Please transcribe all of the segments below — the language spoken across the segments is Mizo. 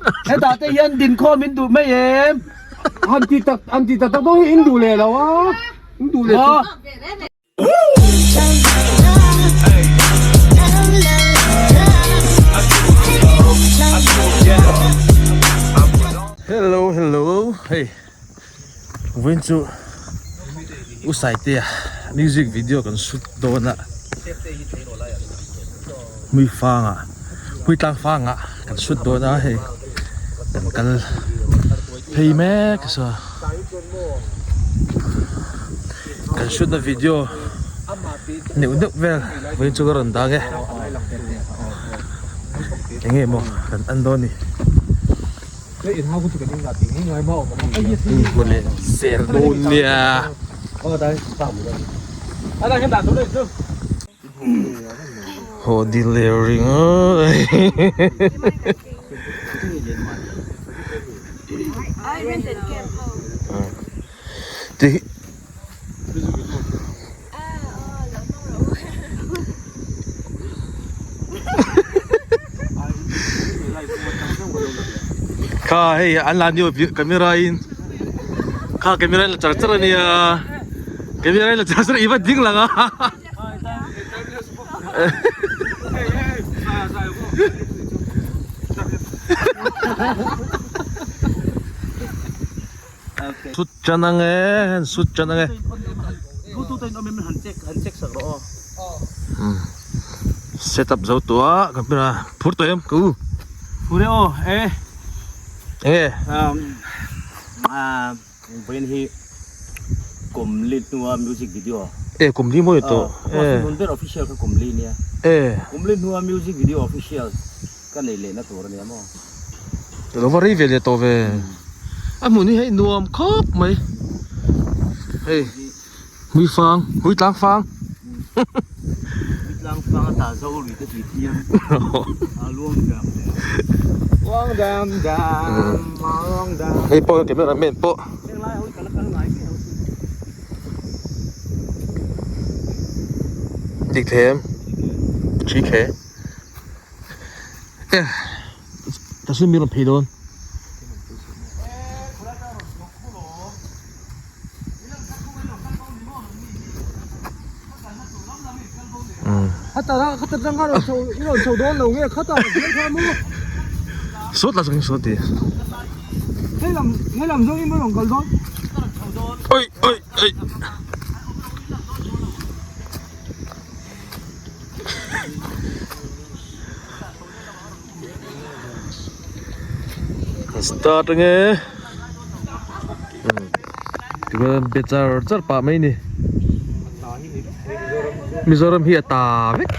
Hetah te hian dinkhawm in duh mai em? Han ti tak han ti tak tak dawn hi in duh leh lo a. In duh leh Maw? Hello hello hei vawiin chu u Saitea music video kan shoot dawn a hmui fang ah hmui tlang fang ah kan shoot dawn a hei kan kal phei mek a saw kan shoot na video neuh neuh vel vawiin chu ka rawn dang e eng nge maw kan en dawn ni. Hmu leh zel dawn nia. Haw dil leh ringawt. Kha hei an la ni camera in kha camera in la char char ania camera in la char char i va ding lang a Sut chan ang e, han sut chan ang e. Set up zo tawh a, kan pin a, phur tawh em ka u. Phur e aw, e. Enge? Vawiin hi Kumli hnua music video. E Kumli mawi tawh. E. Hun ber official kha Kumli nia. E. Kumli hnua music video official ka nei lehna tur ania maw. Lo va rei ve leh tawh ve. A hmun hi hei nuam khawp mai. Hei hmui fang, hmui tlang fang. Hmui tlang fang a tah zo lui te tui thiam. A luang dam dam. Luang dam dam, a luang dam. Hei pawh camera man pawh. Heng lai ho hi ka la kal ngai miah lo sin. Dik thei em? Dik e. Dik e. Ta sin mi rawn phei dawn. Sawt la chuan sawt ti. Oi oi oi. Start ange tichuan be char char pah mai ni Mizoram hi a ta vek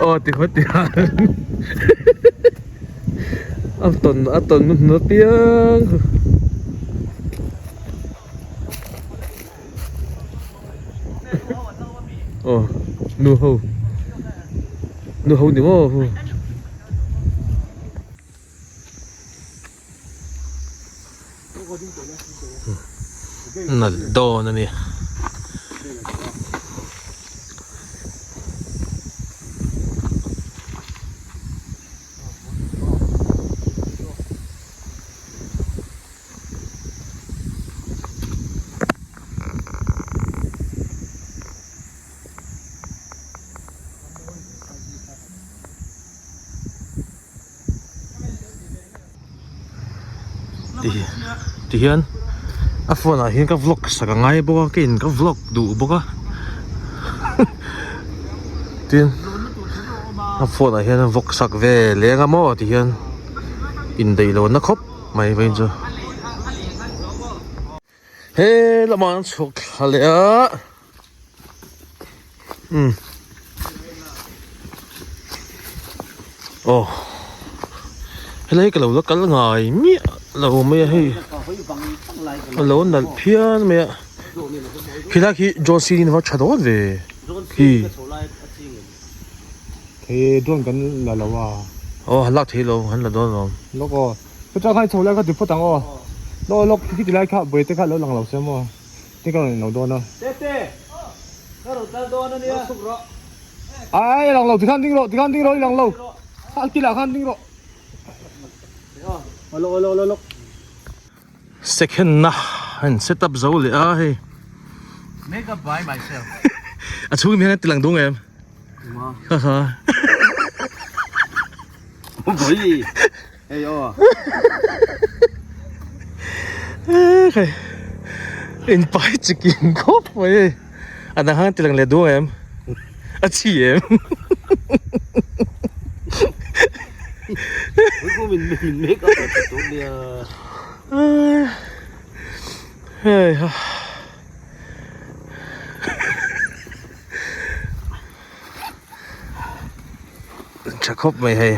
aw ti khawt ti han a tawn a tawn hnu apiang Aw nu ho nu ho ni maw hu nalh dawn a ni. Ti hian a phone ah hian ka vlog sak a ngai bawk a ka in ka vlog duh bawk a tin a phone ah hian a vlog sak ve leng a maw ti hian indaih lo na khawp. Mai vawiin chu he lamah an chhuk thla leh a umm aw helai ka lo la kal ngai miah lo mai a hei a lo nalh phian mai a khilai khi John Cena in a va tha dawn ve khi. Thei dawn kan la lo a. Aw han lak thei lo han la dawn lo. Lawk aw. Chutah khan chho lai kha ti phawt ang aw. Lawk lawk khi ti lai kha buai te kha lo lang lo se maw. Ti ka rawn in lo dawn a. Tete ka rawn kal dawn a nia. Suk rawh. Ai lang lo ti khan ding rawh ti khan ding rawh i lang lo. Kha kilah khan ding rawh. Second na an set up zo leh a hei. Make up by myself. A chhung hian a ti lang dung em? Ha ha. Boi. Hei aw. Hei. In pai chikim khawp mai hei. A dang han ti lang leh dung em? A chi em? Min make up la tur nia. Hei ha. Tha khawp mai hei.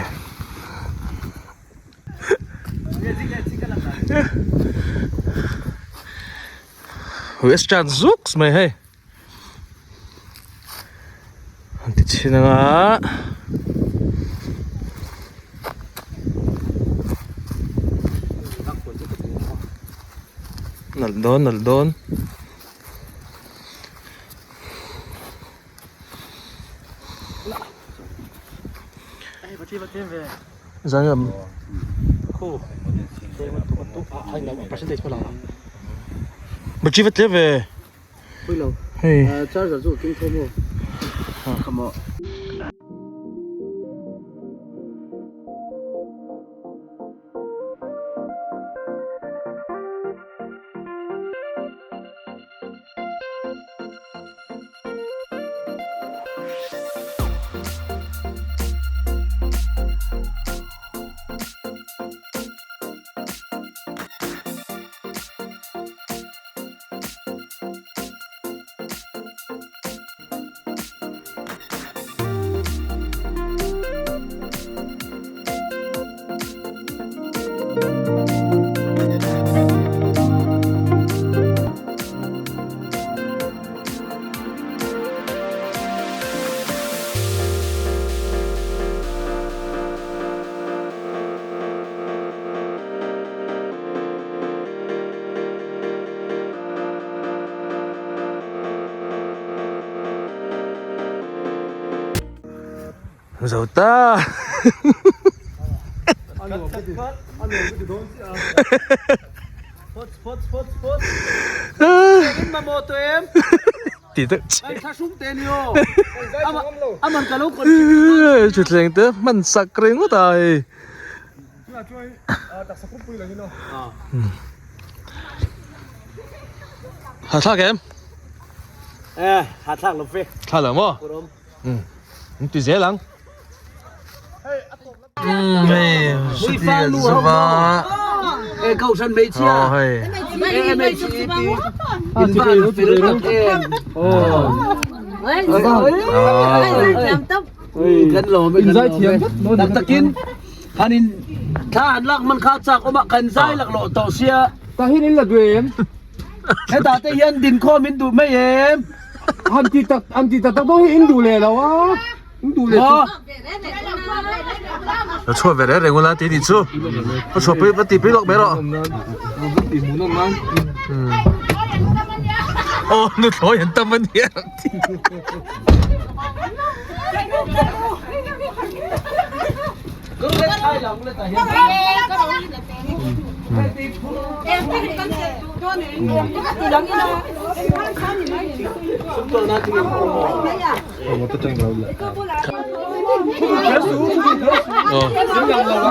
Western zuks mai hei. An ti chhin anga. Nalh dawn nalh dawn. Zan Bachhi va tlem ve. Hei. Charger chu king tho maw? Come on. Zo ta. Thutthleng te hman sak ringawt a hei. Hahthlak em? Hahthlak lo fe. Thla lo maw? An ti zel ang. Hei hruti zuva. Aw hei. Hanin thla an lak man kha chak awm a kan zai lak loh tawh sia. Tahin in la duh em? Hetah te hian dinkhawm in duh mai em? Han ti tak an ti tak tak dawn hi in duh leh lo a in duh leh Maw? Ka chhuah ve reng reng ula ti ni chu. Ka chhuah pui va ti pui lawk mai rawh. Aw nuthlawi an tam a nia.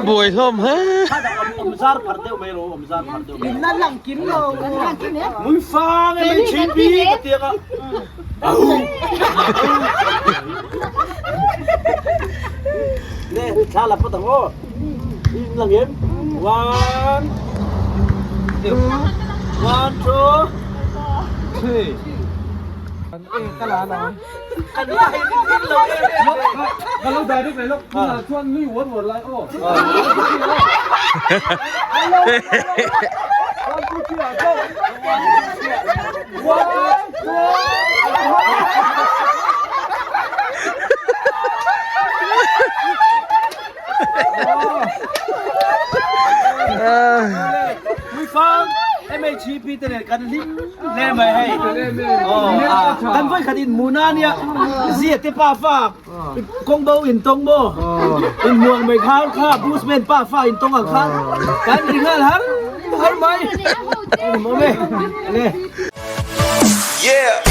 Buai hlawm hle. MHP te nen kan hlim hle mai hei. Kan vawi khat in hmuh na ania zia te pa fa kawng bo in tawng maw in hmuang mai khan kha busman pa fa in tawng ang khan kan ri nghal har har mai. Ani maw me. Yeah.